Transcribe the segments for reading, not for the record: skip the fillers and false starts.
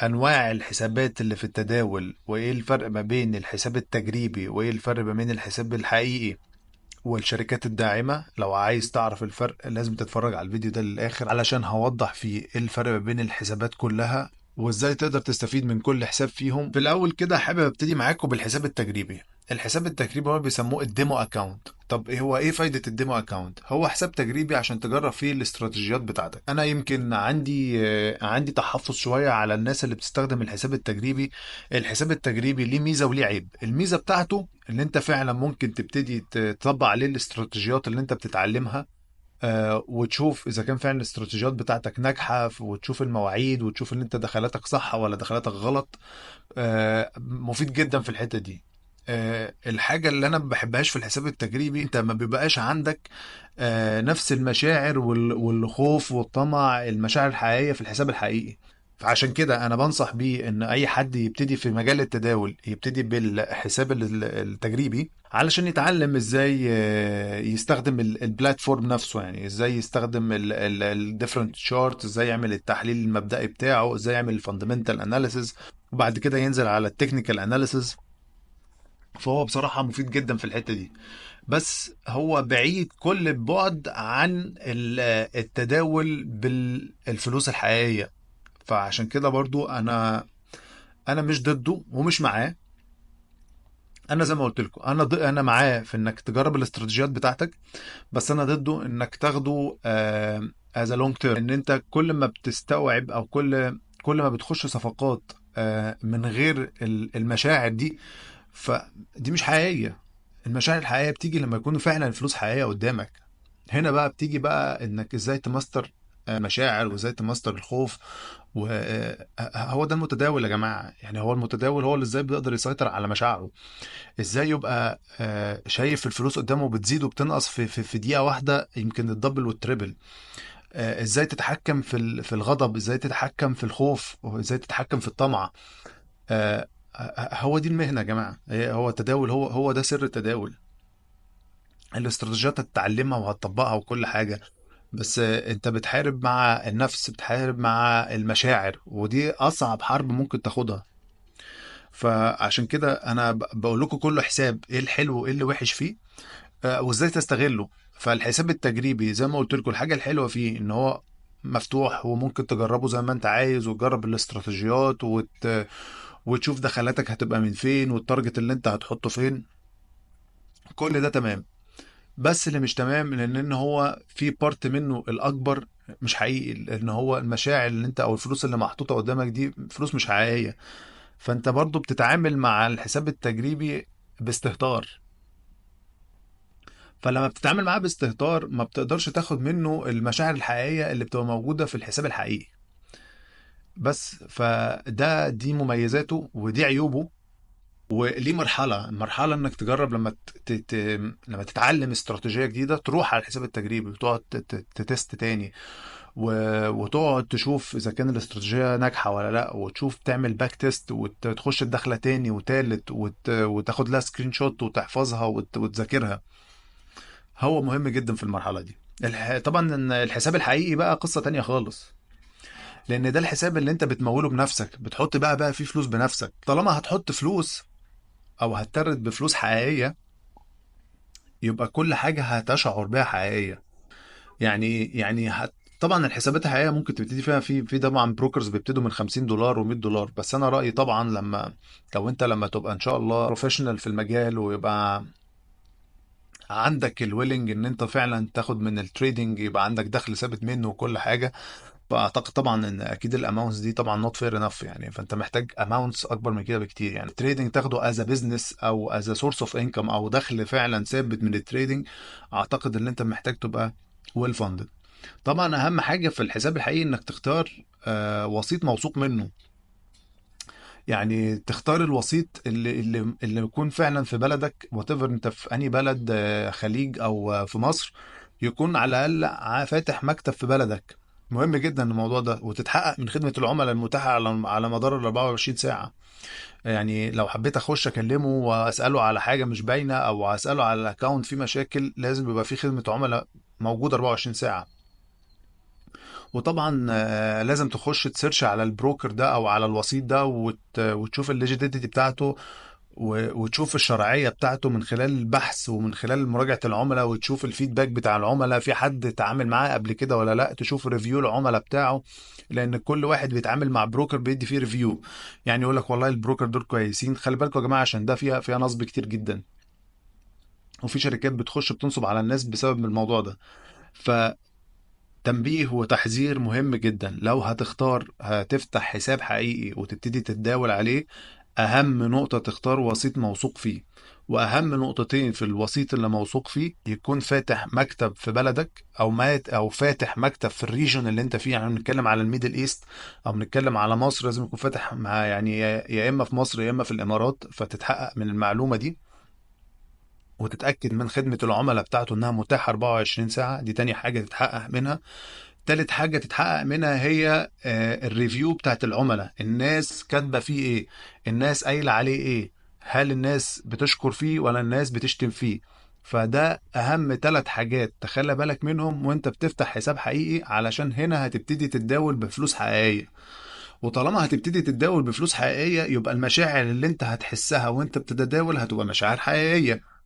انواع الحسابات اللي في التداول، وايه الفرق ما بين الحساب التجريبي وايه الفرق ما بين الحساب الحقيقي والشركات الداعمة. لو عايز تعرف الفرق لازم تتفرج على الفيديو ده للآخر، علشان هوضح فيه ايه الفرق ما بين الحسابات كلها وازاي تقدر تستفيد من كل حساب فيهم. في الاول كده حابب ابتدي معاكم بالحساب التجريبي. الحساب التجريبي هو بيسموه ال demo account. طب ايه هو، ايه فايدة ال demo account؟ هو حساب تجريبي عشان تجرب فيه الاستراتيجيات بتاعتك. انا يمكن عندي تحفظ شوية على الناس اللي بتستخدم الحساب التجريبي. الحساب التجريبي ليه ميزة وليه عيب. الميزة بتاعته ان انت فعلا ممكن تبتدي تطبق عليه الاستراتيجيات اللي انت بتتعلمها، وتشوف اذا كان فعلا الاستراتيجيات بتاعتك ناجحة، وتشوف المواعيد، وتشوف ان انت دخلاتك صح ولا دخلاتك غلط. مفيد جدا في الحتة دي. الحاجة اللي أنا ما بحبهاش في الحساب التجريبي، أنت ما بيبقاش عندك نفس المشاعر والخوف والطمع، المشاعر الحقيقية في الحساب الحقيقي. فعشان كده أنا بنصح بيه إن أي حد يبتدي في مجال التداول يبتدي بالحساب التجريبي، علشان يتعلم إزاي يستخدم ال platform نفسه، يعني إزاي يستخدم ال different chart، إزاي يعمل التحليل المبدئي بتاعه، إزاي يعمل ال fundamental analysis، وبعد كده ينزل على ال technical analysis. فهو بصراحة مفيد جدا في الحتة دي، بس هو بعيد كل البعد عن التداول بالفلوس الحقيقية. فعشان كده برضو أنا مش ضده ومش معاه. أنا زي ما قلت لكم، أنا معاه في إنك تجرب الاستراتيجيات بتاعتك، بس أنا ضده إنك تاخده as a long term. إن أنت كل ما بتستوعب أو كل ما بتخش صفقات من غير المشاعر دي، فدي مش حقيقية. المشاعر الحقيقية بتيجي لما يكون فعلا الفلوس حقيقية قدامك. هنا بقى بتيجي بقى انك ازاي تماستر مشاعر وازاي تماستر الخوف. وهو ده المتداول يا جماعة. هو المتداول هو اللي ازاي بيقدر يسيطر على مشاعره، ازاي يبقى شايف الفلوس قدامه بتزيد وبتنقص في دقيقة واحدة، يمكن ال double وال triple. ازاي تتحكم في الغضب، ازاي تتحكم في الخوف، وازاي تتحكم في الطمع. هو دي المهنة يا جماعة. هو التداول، هو ده سر التداول. الاستراتيجيات هتتعلمها وهتطبقها وكل حاجة، بس انت بتحارب مع النفس، بتحارب مع المشاعر، ودي أصعب حرب ممكن تاخدها. فعشان كده أنا بقول لكم كله حساب ايه الحلو وايه اللي وحش فيه، وازاي تستغله. فالحساب التجريبي زي ما قلت لكم الحاجة الحلوة فيه ان هو مفتوح وممكن تجربه زي ما انت عايز، وتجرب الاستراتيجيات وتشوف دخلاتك هتبقى من فين، وال target اللي انت هتحطه فين. كل ده تمام. بس اللي مش تمام لان ان هو في part منه الاكبر مش حقيقي، لان هو المشاعر اللي انت او الفلوس اللي محطوطة قدامك دي فلوس مش حقيقية. فانت برضو بتتعامل مع الحساب التجريبي باستهتار. فلما بتتعامل معاه باستهتار ما بتقدرش تاخد منه المشاعر الحقيقية اللي بتبقى موجودة في الحساب الحقيقي. بس فده دي مميزاته ودي عيوبه. وليه مرحلة انك تجرب لما تتعلم استراتيجية جديدة تروح على الحساب التجريبي وتقعد ت test تاني، وتقعد تشوف اذا كان الاستراتيجية ناجحة ولا لا، وتشوف تعمل back test وتخش الدخلة تاني وتالت وتاخد لها screenshot وتحفظها وتذاكرها. هو مهم جدا في المرحلة دي. طبعا الحساب الحقيقي بقى قصة تانية خالص، لان ده الحساب اللي انت بتموله بنفسك، بتحط بقى فيه فلوس بنفسك. طالما هتحط فلوس او هتترد بفلوس حقيقية، يبقى كل حاجة هتشعر بيها حقيقية. طبعا الحسابات الحقيقية ممكن تبتدي فيها في طبعا brokers بيبتدوا من خمسين دولار ومية دولار. بس انا رأيي طبعا لو انت لما تبقى ان شاء الله professional في المجال، ويبقى عندك ال willing ان انت فعلا تاخد من ال trading، يبقى عندك دخل ثابت منه وكل حاجة، فاعتقد طبعا ان اكيد ال amounts دي طبعا not fair enough فانت محتاج amounts اكبر من كده بكتير. ال trading تاخده as a business او as a source of income او دخل فعلا ثابت من ال trading، اعتقد ان انت محتاج تبقى well funded. طبعا اهم حاجة في الحساب الحقيقي انك تختار وسيط موثوق منه. تختار الوسيط اللي يكون فعلا في بلدك، whatever انت في انهي بلد، خليج او في مصر، يكون على الاقل فاتح مكتب في بلدك. مهم جدا الموضوع ده، وتتحقق من خدمة العملاء المتاحة على مدار ال 24 ساعة. لو حبيت اخش اكلمه واساله على حاجة مش باينة، او اساله على ال account فيه مشاكل، لازم يبقى فيه خدمة عملاء موجودة 24 ساعة. وطبعا لازم تخش ت search على ال broker ده او على الوسيط ده وتشوف ال legitimacy بتاعته وتشوف الشرعية بتاعته من خلال البحث ومن خلال مراجعة العملاء، وتشوف ال feedback بتاع العملاء، في حد اتعامل معاه قبل كده ولا لا، تشوف review العملاء بتاعه، لان كل واحد بيتعامل مع broker بيدي فيه review، يعني يقول لك والله ال broker دول كويسين. خلي بالكم يا جماعة عشان ده فيها نصب كتير جدا، وفي شركات بتخش بتنصب على الناس بسبب الموضوع ده. فتنبيه وتحذير مهم جدا، لو هتختار هتفتح حساب حقيقي وتبتدي تتداول عليه، أهم نقطة تختار وسيط موثوق فيه، وأهم نقطتين في الوسيط اللي موثوق فيه، يكون فاتح مكتب في بلدك أو مات أو فاتح مكتب في ال region اللي أنت فيه. يعني بنتكلم على ال Middle East أو بنتكلم على مصر، لازم يكون فاتح مع يعني يا إما في مصر يا إما في الإمارات، فتتحقق من المعلومة دي وتتأكد من خدمة العملاء بتاعته إنها متاحة 24 ساعة. دي تاني حاجة تتحقق منها. تالت حاجة تتحقق منها هي ال review بتاعت العملاء، الناس كاتبة فيه ايه، الناس قايلة عليه ايه، هل الناس بتشكر فيه ولا الناس بتشتم فيه. فده اهم 3 حاجات تخلي بالك منهم وانت بتفتح حساب حقيقي، علشان هنا هتبتدي تتداول بفلوس حقيقية. وطالما هتبتدي تتداول بفلوس حقيقية يبقى المشاعر اللي انت هتحسها وانت بتتداول هتبقى مشاعر حقيقية.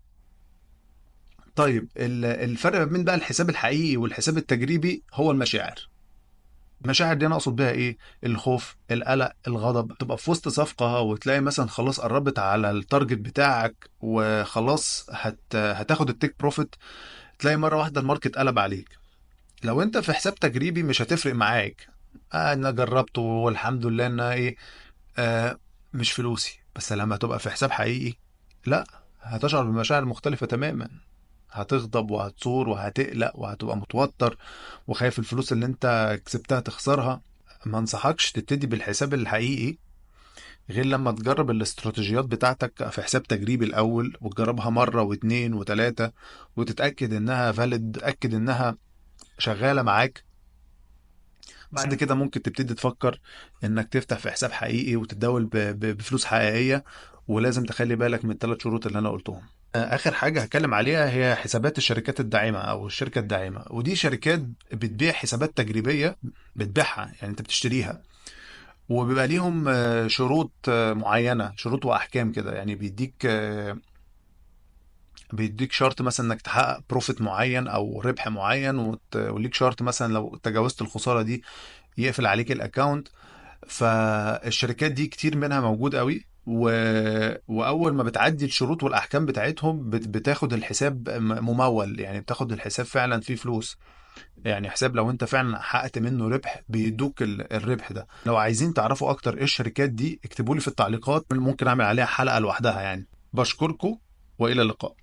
طيب الفرق ما بين بقى الحساب الحقيقي والحساب التجريبي هو المشاعر. المشاعر دي انا اقصد بيها ايه؟ الخوف، القلق، الغضب. تبقى في وسط صفقة وتلاقي مثلا خلاص قربت على ال target بتاعك وخلاص هتاخد ال take profit، تلاقي مرة واحدة ال market قلب عليك. لو انت في حساب تجريبي مش هتفرق معاك، انا جربته والحمد لله ان ايه، مش فلوسي. بس لما تبقى في حساب حقيقي لا، هتشعر بمشاعر مختلفة تماما، هتغضب وهتصور وهتقلق وهتبقى متوتر وخايف الفلوس اللي انت كسبتها تخسرها. ما انصحكش تبتدي بالحساب الحقيقي غير لما تجرب الاستراتيجيات بتاعتك في حساب تجريبي الأول، وتجربها مرة واثنين وثلاثة وتتأكد انها فاليد، تتأكد انها شغالة معاك. بعد كده ممكن تبتدي تفكر انك تفتح في حساب حقيقي وتتداول بفلوس حقيقية. ولازم تخلي بالك من 3 شروط اللي انا قلتهم. اخر حاجة هتكلم عليها هي حسابات الشركات الداعمة او الشركة الداعمة، ودي شركات بتبيع حسابات تجريبية، بتبيعها يعني انت بتشتريها، وبيبقى ليهم شروط معينة، شروط واحكام كده. يعني بيديك شرط مثلا انك تحقق profit معين او ربح معين، وليك شرط مثلا لو تجاوزت الخسارة دي يقفل عليك ال account. فالشركات دي كتير منها موجود قوي، واول ما بتعدي الشروط والاحكام بتاعتهم بتاخد الحساب ممول، يعني بتاخد الحساب فعلا فيه فلوس، يعني حساب لو انت فعلا حققت منه ربح بيدوك الربح ده. لو عايزين تعرفوا اكتر ايه الشركات دي اكتبوا لي في التعليقات، ممكن اعمل عليها حلقة لوحدها. يعني بشكركم والى اللقاء.